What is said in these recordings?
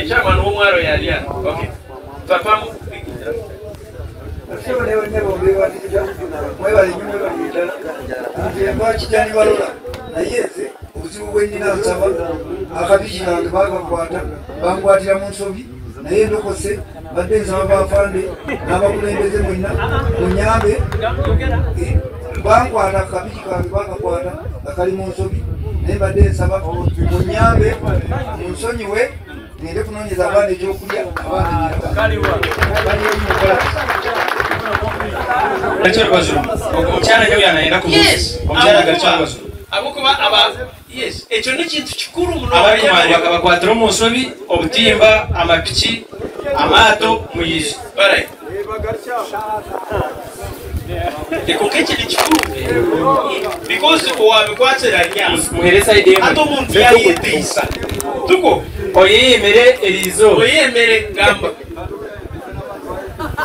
Chairman w'omwaro yarya. Okay. Twafamu. Ssebo ne bannyabo mbeebaziza, mwebale nnyo mwebalire ddala. Nze nva Kijani Balola naye nze obuzibu bwe nnina nsaba akapiki kange baakakwata bankwatira mu nsobi naye ndokose mbadde nsaba baafande n'abakulembeze mwenna munyambe eh, bankwata akapiki kange baakakwata nga kali mu nsobi naye mbadde nsaba munyambe munsonyiwe ngende kunoonyeza abaana ekyokulya abaana Ahabw'okuba aba yes ekyo n'ekintu kikuru munonga. Abarikumanya bakabakwatira omu nsobi, obutimba, amapiki, amaato, mwije. Alright. Kwonka eki ni kikuru because owabikwatsire ari aha. Muhere sayidi emwe. Hati omuntu yayeteisa. Tuko. Oyeyemere eriizooba. Oyeyemere gamba.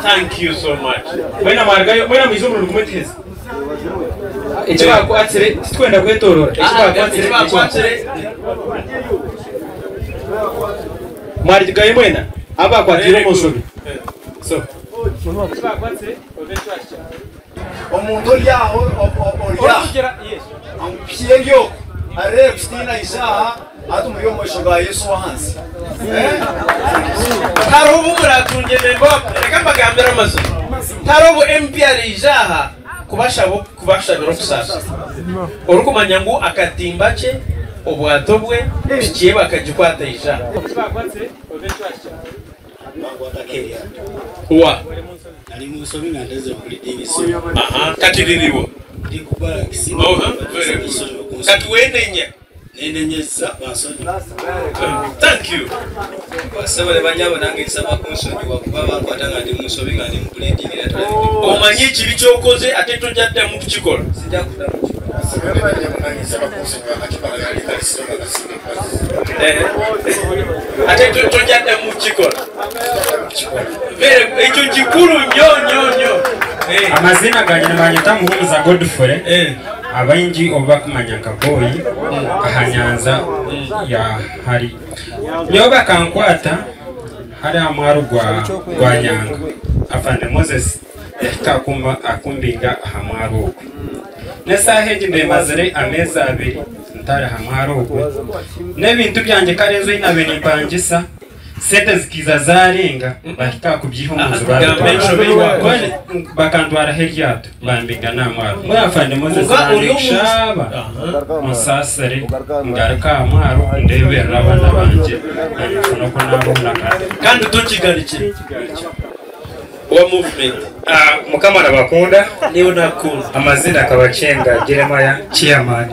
Thank you so much. Mwena mwarugayo, mwena mwije omurundi gumwe tuheze. Eki baakwatsire titwenda kwetoorora. Eki baakwatsire Eki baakwatsire. Mwarugayo mwena abu baakwatiire omu nshobi. So. Omuntu ori aho ori aha amupikiye eri okwo areebe kutiina aije aha hati muri omu maisho ga Yesu ow'ahansi. Hariho obu muratungye member wa reka mbagambire amazima hariho obu MP araija aha kubashaba kubashabira okusaasira orikumanya ngu akatimba kye obwato bwe piki ye bakagikwata aija aha. Wa. Aha kati ririwa? Oha very good kati wenenya. Thank you. Bassebo ne banyabo nange nsaba kunsonyiwa kuba bankwata nga ndi munsobi nga ndi mu bleeding era tolabidde. Omanyi ekibi kyokoze ate tojja ddamu kukikola. Sijja kuddamu kukikola. Ate tojja ddamu kukikola. Very ekyo kikulu nnyo nnyo nnyo. Amaziina gangye nibanyeta Muhumuza Godfrey, abaingi obu bakumanya nka Boy aha nyanza ya hari. Nyowe bakankwata hari aha mwaro gwa gwa Nyanga. Afande Moses yahika akumba akumbinga aha mwaro ogwe. N'esaaha egi mbemazire ameezi abiri ntari aha mwaro ogwe. N'ebintu byangye kare enju ei nabaire nimpangisa Sente zikiiza zaarenga baahika aha kubyiha omu nju baabitwara. Bakantwaraho eryato bambinga n'aha mwaro. Mbwenu afande Moses naanshaaba onsaasire ngaruke aha mwaro ndeeberere abaana bangye naanye nfune oku naabaho nakare. Kandi tokigarukire owa movement. Mukama nabakunda. Niiwe nakukunda. Amazina Kabakyenga Jeremiah chairman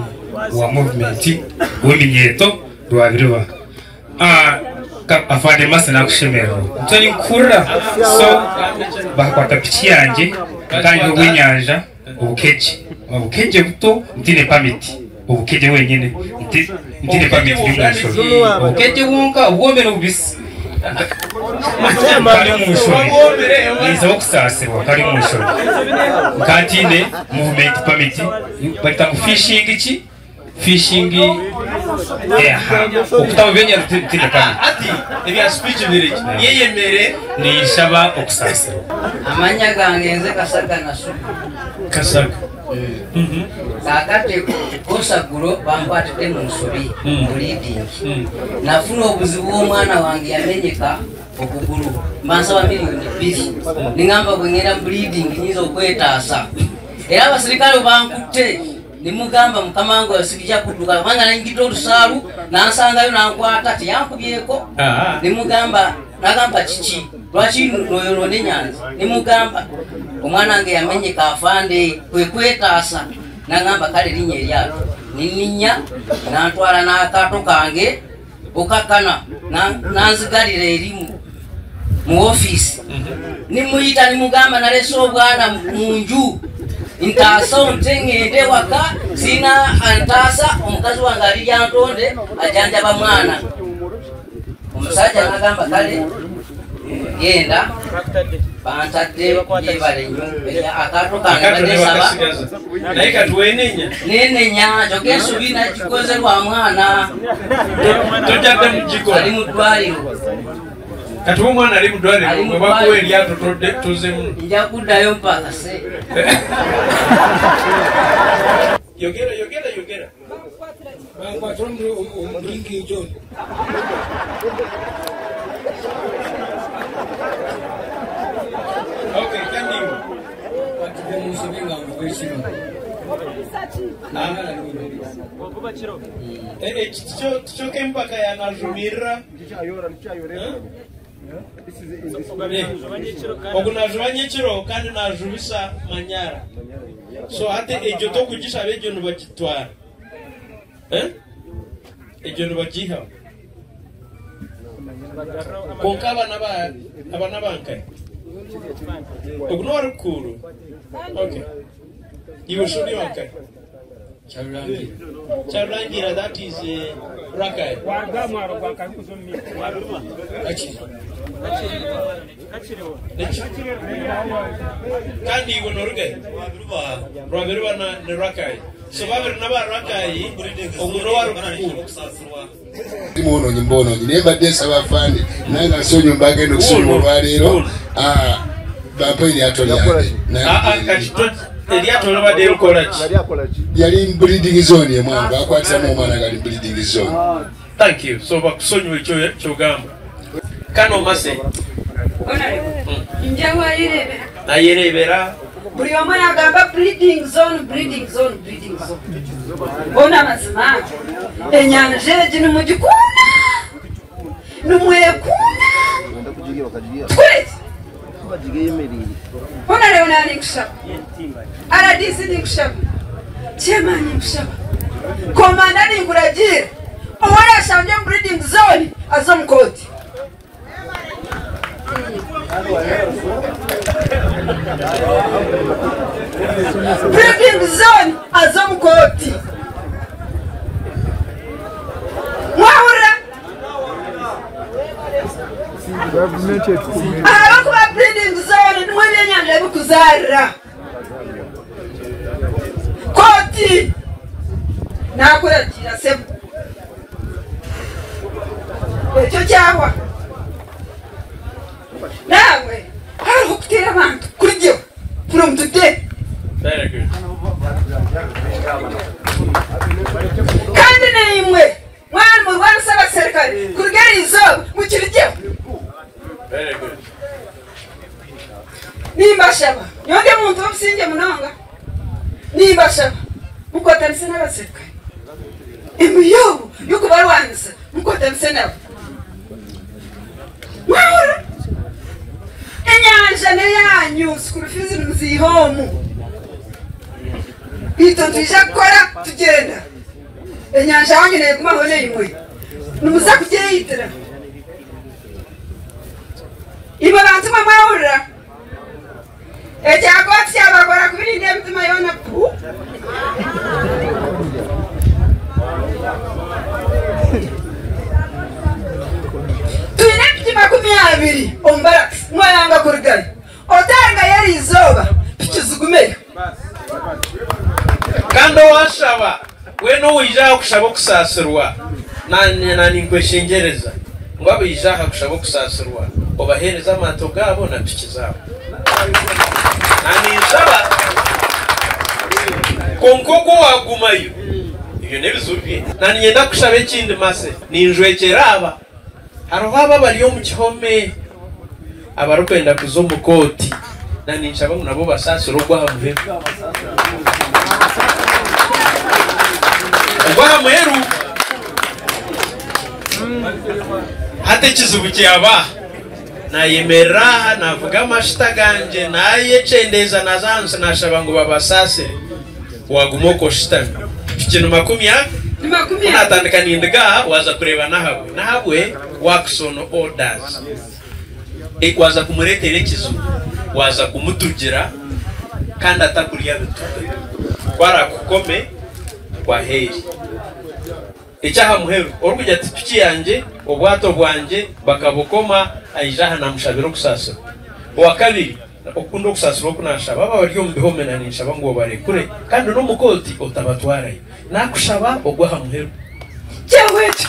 wa movement w'eminyeeto Rwabiriba. Afande Masi nakushemererwa nikyo ninkuhurira so bakakwata piki yangye nkanyiha obwenyanja obukegye obukegye buto ntiine pamiti obukegye bwenyine ntiine pamiti ndi omunshobi obukegye bwonka obwomire obubisi nkari omunshobi ninsaba okusaasirwa nkari omunshobi nkaba ntiine movement pamiti bagita ngu fishing ki Fishing eha okutamu ebyenyanja tine kabi. Hati ebya speech birekye yeyemere. Ninshaba okusaasirwa. Amanya gange nze Kasaga Nasubi. Kasaga. Kakati Kosagulo bankwatidde mu nsobi mu leading. Nafuna obuzibu omwana wange yamenyeka okugulu mbansaba miliyoni bbiri ningamba bwengenda mu bleeding nyinza okwetaasa era abasirikale bankutte Nimugamba mukama wange oyo sigija kudduka kubanga nayingidde olusaalu nansangayo nankwata teyankubyeko nimugamba nagamba kiki lwaki noyonoona enyanza nimugamba omwana wange yamenyeka afande kwe kwetaasa nangamba kale linya eryato nininya nantwara n'akaato kange okakana nanzigarira eri mu ofiisi nimuyita nimugamba nalese obwana munju ntaasa onte ngende ewaka siina antaasa omukazi wange ali lyantonde ajanjaba mwana omusajja nagamba kale genda. Bantadde yebale nnyo akaato kange Akaato ne badde nsaba. bakasigaza. Naye kati wenenya? Nenenya kyokka ensobi nagikoze lwa mwana. Tojjadde mugikola. Ali mu ddwaliro. Kati omwana ali mu ddwaliro Ali mu bwe bakuwa ddwaliro. eryato todde tozemu. Nja kuddayo mpakase. Yogera yogera yogera. Bankwatira omulingi John. Okay, thank you. Batudde mu nsobi nga nvuga ekiro. Tikyo empaka yanajumirira. Ogu najuba nyekiro kandi najubisa Manyara. So hati egyo tokugishaba egyo nibagitwara. Egyo nibagihaho. Konka aba n'abankaye. Ogu n'owarikuuru. Okay. Iwe shoni wankaye. Kyarulangira. Kyarulangira, that is Rakai. Kandi iwe norugaye? Rwabirwa na ni Rakai. So babiri n'aba Rakai, ogu n'owarikuuru. Ndi mwonoonyi mbwonoonyi naye mbadde nsaba afande nange nsonyiwa mbagenda okusonyiwa olwaleero bampa eryato lyange. Eryato libadde likola ki? Yali bleeding zone emwana bakwatiramu omwana nga ali bleeding zone. Thank you. So bakusonyiwa ekyo kyogamba. Kano mase. Nja wayerebera. Nayerebera. Buli omu yagamba bleeding zone, bleeding zone, bleeding zone. Bona mazima enyanja egi nimugikunda nimwekunda tukureki bona rero nani nkushaba RDC ninkushaba chairman ninkushaba komanda ninkuragira owarashanje mu bleeding zone aze omu kooti. Bleeding zone aze omu kooti. Mwahurira? Ahabwokuba bleeding zone nimwo ebyenyanja bikuzaarira. Kooti nakuragira sebo. Ekyo kyahwa. Nawe hariho okuteera abantu kurigyeho from today. Very good. Kandi naimwe mwana murwanisa abaserikare kuruga eri izooba mukirigyeho. Very good. Nimbashaba nyowe muntu w'obusinge munonga nimbashaba mukwatanise n'abaserikare emiyobo y'okubarwanisa mukwatanise nabo. Mwahurira? Enyanja neyanyu school fees nimuziiha omu. Itwe nitwija kukora tugyenda. Enyanja yanyu neegumaho neimwe. Nimuza kugyeyitira. Imwe bantu mwe mwahurira? Ekyakooti kyabagora kubirinda emitima yoona pu. Twine empiki 20 omu barracks mwayanga kurugayo. Otanga yeri izooba piki zigumeyo. Kandi owashaba wena owija aha kushaba okusaasirwa nani nkweshengyereza ngu abaija aha kushaba okusaasirwa obaheereze amaato gaabo na piki zaabo. Nani nshaba konka ogwo wagumayo ebyo n'ebizibu bye. Nani nyenda kushaba ekindi mase ninjwekyera aba hariho aba bari omu kihome abarikwenda kuza omu kooti nani nshaba ngu nabo basaasire ogw'aha muheru. Ogw'aha muheru hati ekizibu kyaba nayemerera aha navuga amashita gangye nayechendeza naza ahansi nashaba ngu babasaasire waguma okwo oshutami. Piki ni 20 natandika nindiga aha waza kureeba nahabwe nahabwe works on orders. Waza kumureetera ekizibu waza kumutugira kandi atakurya bituga kwarakukome kwaheri. Ekyaha muheru orikugira ati piki yangye obwato bwangye bakabukoma aija aha namushabira okusaasirwa. Owakabiri, okukunda okusaasirwa oku naashaba abo abari omu bihome na ninshaba ngu obarekure kandi n'omu kooti otabatwarayo. Naakushaba ogwe aha muheru. Kyeho ekyo.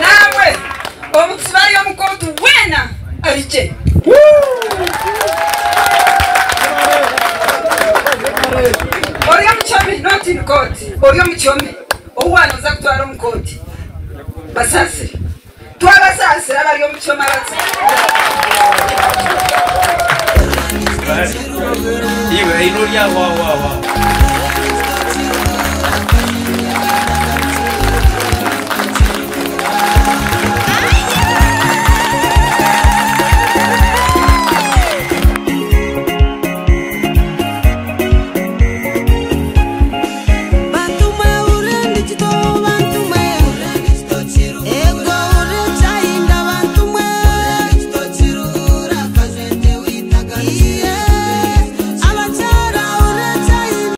Nawe omutsibe ari omu kooti weena ari gye. Ori omu kihome, not in court, ori omu kihome ou waanoza kutwara omu kooti, basaasire. Twabasaasira abari omu kihome abatsibe. Iwe haine ori aho aho aho aho.